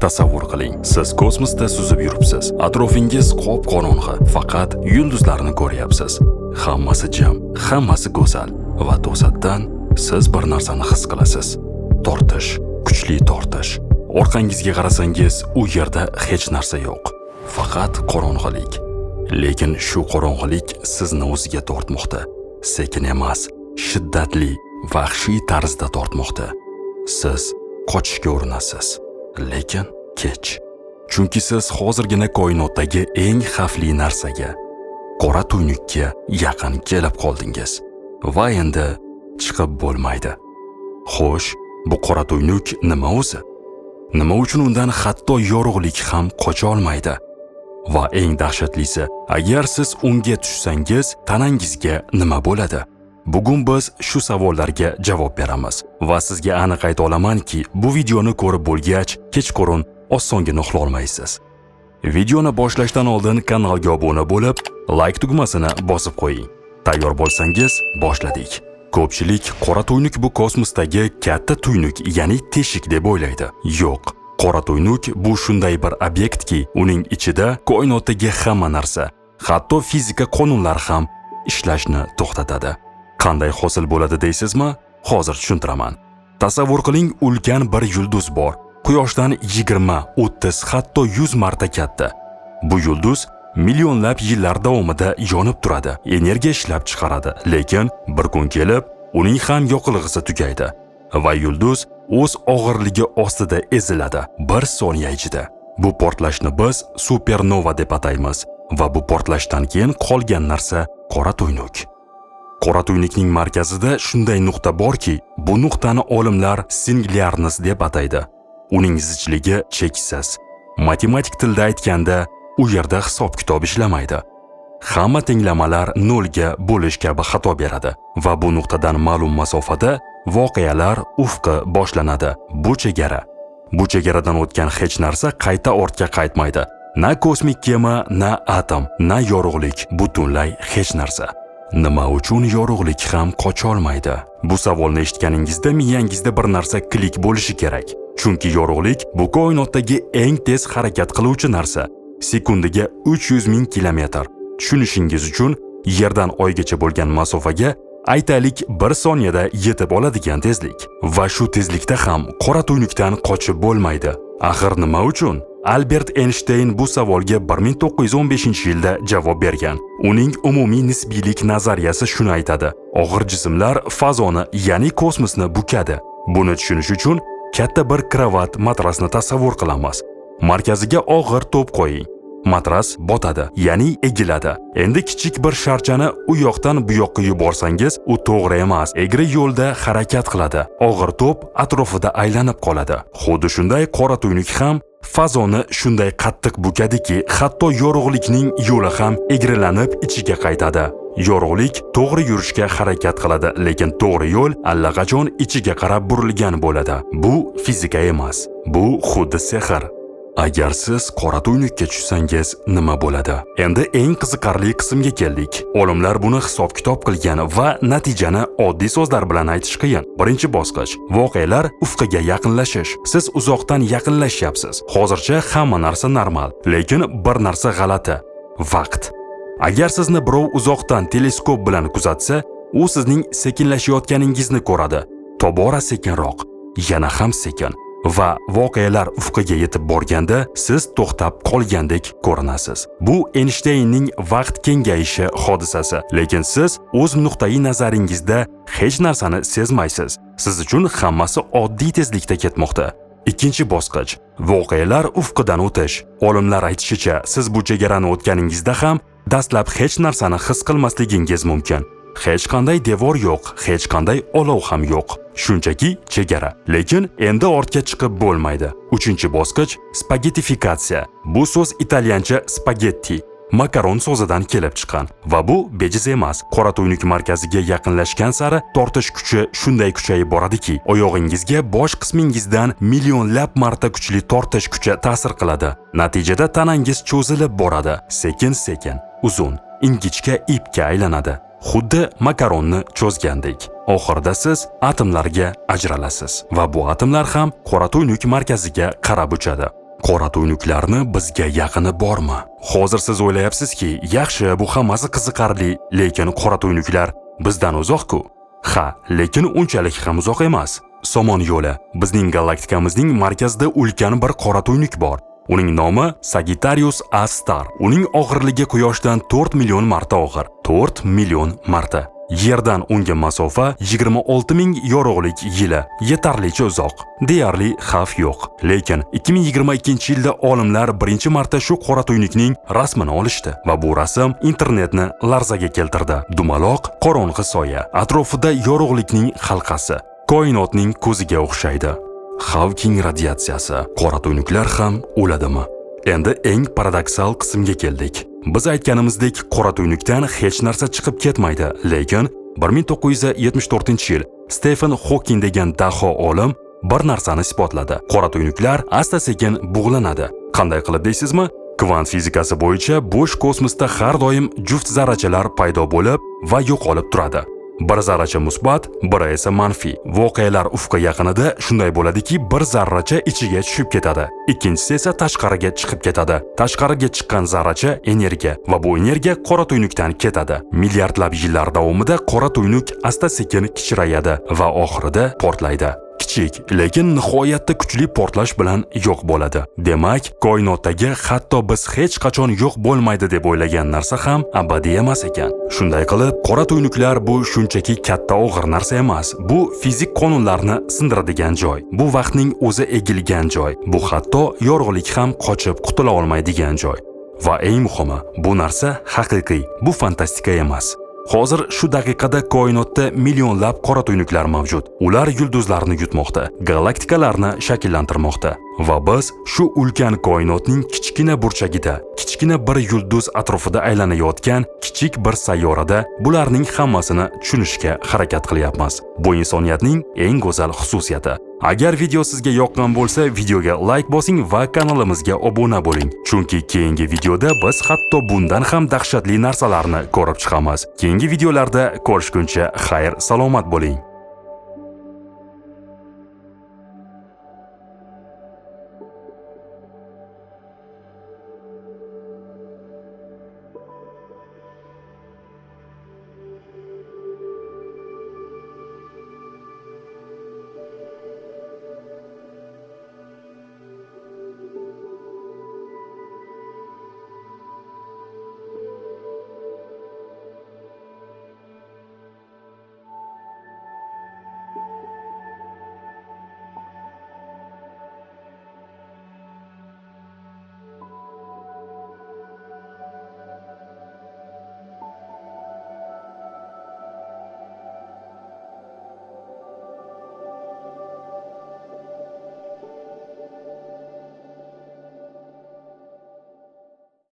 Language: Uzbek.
Tasavvur qiling, siz kosmosda suzib yuribsiz. Atrofingiz qop-qorong'i, faqat yulduzlarni ko'ryapsiz. Hammasi jim, hammasi go'zal va to'satdan siz bir narsani his qilasiz. Tortish, kuchli tortish. Orqangizga qarasangiz, u yerda hech narsa yo'q. Faqat qorong'ilik. Lekin shu qorong'ilik sizni o'ziga tortmoqda. Sekin emas, shiddatli, vahshiy tarzda tortmoqda. Siz qochishga urinasiz, lekin kech. Chunki siz hozirgina koinotdagi eng xavfli narsaga, qora tuynukka yaqin kelib qoldingiz va endi chiqib bo'lmaydi. Xo'sh, bu qora tuynuk nima o'zi? Nima uchun undan hatto yorug'lik ham qocha olmaydi? Va eng dahshatlisi, agar siz unga tushsangiz, tanangizga nima bo'ladi? Bugun biz shu savollarga javob beramiz va sizga aniq ayta olamanki, bu videoni ko'rib bo'lgach, kechqurun osongina uxla olmaysiz. Videoni boshlashdan oldin kanalga obuna bo'lib, like tugmasini bosib qo'ying. Tayyor bo'lsangiz, boshladik. Ko'pchilik qora tuynuk bu kosmosdagi katta tuynuk, ya'ni teshik deb o'ylaydi. Yo'q. Qora tuynuk bu shunday bir obyektki, uning ichida koinotdagi hamma narsa, hatto fizika qonunlari ham ishlashni to'xtatadi. Qanday hosil bo'ladi deysizmi? Hozir tushuntiraman. Tasavvur qiling, ulkan bir yulduz bor. Quyoshdan 20, 30, hatto 100 marta katta. Bu yulduz millionlab yillar davomida yonib turadi, energiya ishlab chiqaradi, lekin bir kun kelib uning ham yoqilg'isi tugaydi va yulduz o'z og'irligi ostida eziladi bir soniya ichida. Bu portlashni biz supernova deb ataymiz va bu portlashdan keyin qolgan narsa qora tuynuk. Qora tuynukning markazida shunday nuqta borki, bu nuqtani olimlar singulyarность deb ataydi. Uning zichligi cheksiz. Matematik tilda aytganda, u yerda hisob-kitob ishlamaydi. Hamma tenglamalar nolga bo'lish kabi xato beradi va bu nuqtadan ma'lum masofada voqealar ufqi boshlanadi. Bu chegara. Bu chegaradan o'tgan hech narsa qayta ortga qaytmaydi. Na kosmik kema, na atom, na yorug'lik, butunlay hech narsa. Nima uchun yorug'lik ham qocholmaydi? Bu savolni eshitganingizda miyangizda bir narsa klik bo'lishi kerak. Chunki yorug'lik bu koinotdagi eng tez harakat qiluvchi narsa. Sekundiga 300 ming kilometr. Tushunishingiz uchun, Yerdan Oygacha bo'lgan masofaga, aytaylik, bir soniyada yetib oladigan tezlik. Va shu tezlikda ham qora tuynukdan qochib bo'lmaydi. Axir nima uchun? Albert Eynshteyn bu savolga 1915-yilda javob bergan. Uning umumiy nisbiylik nazariyasi shuni aytadi: og'ir jismlar fazoni, ya'ni kosmosni bukadi. Buni tushunish uchun katta bir krovat matrasni tasavvur qilamiz. Markaziga og'ir to'p qo'ying. Matras botadi, ya'ni egiladi. Endi kichik bir sharchani u yoqdan bu yoqqa yuborsangiz, u to'g'ri emas, egri yo'lda harakat qiladi. Og'ir to'p atrofida aylanib qoladi. Xuddi shunday qora tuynuk ham fazoni shunday qattiq bukadiki, hatto yorug'likning yo'li ham egrilanib ichiga qaytadi. Yorug'lik to'g'ri yurishga harakat qiladi, lekin to'g'ri yo'l allaqachon ichiga qarab burilgan bo'ladi. Bu fizika emas, bu xuddi sehr. Agar siz qora tuynukka tushsangiz, nima bo'ladi? Endi eng qiziqarli qismga keldik. Olimlar buni hisob-kitob qilgan va natijani oddiy so'zlar bilan aytish qiyin. Birinchi bosqich: voqealar ufqiga yaqinlashish. Siz uzoqdan yaqinlashyapsiz. Hozircha hamma narsa normal, lekin bir narsa g'alati. Vaqt. Agar sizni birov uzoqdan teleskop bilan kuzatsa, u sizning sekinlashayotganingizni ko'radi. Tobora sekinroq, yana ham sekin va voqealar ufqiga yetib borganda siz to'xtab qolgandek ko'rinasiz. Bu Eynshteynning vaqt kengayishi hodisasi, lekin siz o'z nuqtai nazaringizda hech narsani sezmaysiz. Siz uchun hammasi oddiy tezlikda ketmoqda. Ikkinchi bosqich: voqealar ufqidan o'tish. Olimlar aytishicha, siz bu chegarani o'tganingizda ham dastlab hech narsani his qilmasligingiz mumkin. Hech qanday devor yo'q, hech qanday olov ham yo'q. Shunchaki chegara. Lekin endi ortga chiqib bo'lmaydi. Uchinchi bosqich: spagetifikatsiya. Bu so'z italyancha spagetti, makaron so'zidan kelib chiqqan va bu bejiz emas. Qora tuynuk markaziga yaqinlashgan sari tortish kuchi shunday kuchayib boradiki, oyog'ingizga bosh qismingizdan millionlab marta kuchli tortish kuchi ta'sir qiladi. Natijada tanangiz cho'zilib boradi, sekin-sekin, uzun, ingichka ipga aylanadi. Xuddi makaronni cho'zgandek. Oxirida siz atomlarga ajralasiz va bu atomlar ham qora tuynuk markaziga qarab uchadi. Qora tuynuklarni bizga yaqini bormi? Hozir siz o'ylayapsizki, yaxshi, bu hammasi qiziqarli, lekin qora tuynuklar bizdan uzoq-ku. Ha, lekin unchalik ham uzoq emas. Somon yo'li. Bizning galaktikamizning markazida ulkan bir qora tuynuk bor. Uning nomi Sagittarius A star. Uning og'irligi Quyoshdan 4 million marta og'ir. 4 million marta. Yerdan unga masofa 26 ming yorug'lik yili. Yetarlicha uzoq. Deyarli xavf yo'q. Lekin 2022-yilda olimlar birinchi marta shu qora tuynukning rasmini olishdi va bu rasm internetni larzaga keltirdi. Dumaloq, qorong'i soya, atrofida yorug'likning halqasi. Koinotning ko'ziga o'xshaydi. Xavking radiatsiyasi. Qora tuynuklar ham o'ladimi? Endi eng paradoksal qismga keldik. Biz aytganimizdek, qora tuynukdan hech narsa chiqib ketmaydi, lekin 1974-yil Stephen Hawking degan daho olim bir narsani isbotladi. Qora tuynuklar asta-sekin bug'lanadi. Qanday qilib deysizmi? Kvant fizikasi bo'yicha bo'sh kosmosda har doim juft zarrachalar paydo bo'lib va yo'qolib turadi. Bir zarracha musbat, biri esa manfiy. Voqealar ufqi yaqinida shunday bo'ladiki, bir zarracha ichiga tushib ketadi, ikkinchisi esa tashqariga chiqib ketadi. Tashqariga chiqqan zarracha energiya va bu energiya qora tuynukdan ketadi. Milliardlab yillar davomida qora tuynuk asta-sekin kichrayadi va oxirida portlaydi. Kichik, lekin nihoyatda kuchli portlash bilan yo'q bo'ladi. Demak, koinotdagi hatto biz hech qachon yo'q bo'lmaydi deb o'ylagan narsa ham abadiy emas ekan. Shunday qilib, qora tuynuklar bu shunchaki katta og'ir narsa emas. Bu fizik qonunlarni sindiradigan joy. Bu vaqtning o'zi egilgan joy. Bu hatto yorug'lik ham qochib qutula olmaydigan joy. Va eng muhimi, bu narsa haqiqiy, bu fantastika emas. Hozir shu daqiqada koinotda millionlab qora tuynuklar mavjud. Ular yulduzlarni yutmoqda, galaktikalarni shakllantirmoqda. Va biz shu ulkan koinotning kichkina burchagida, kichkina bir yulduz atrofida aylanayotgan kichik bir sayyorada bularning hammasini tushunishga harakat qilyapmiz. Bu insoniyatning eng go'zal xususiyati. Agar video sizga yoqqan bo'lsa, videoga like bosing va kanalimizga obuna bo'ling. Chunki keyingi videoda biz hatto bundan ham dahshatli narsalarni ko'rib chiqamiz. Keyingi videolarda ko'rishguncha xayr, salomat bo'ling.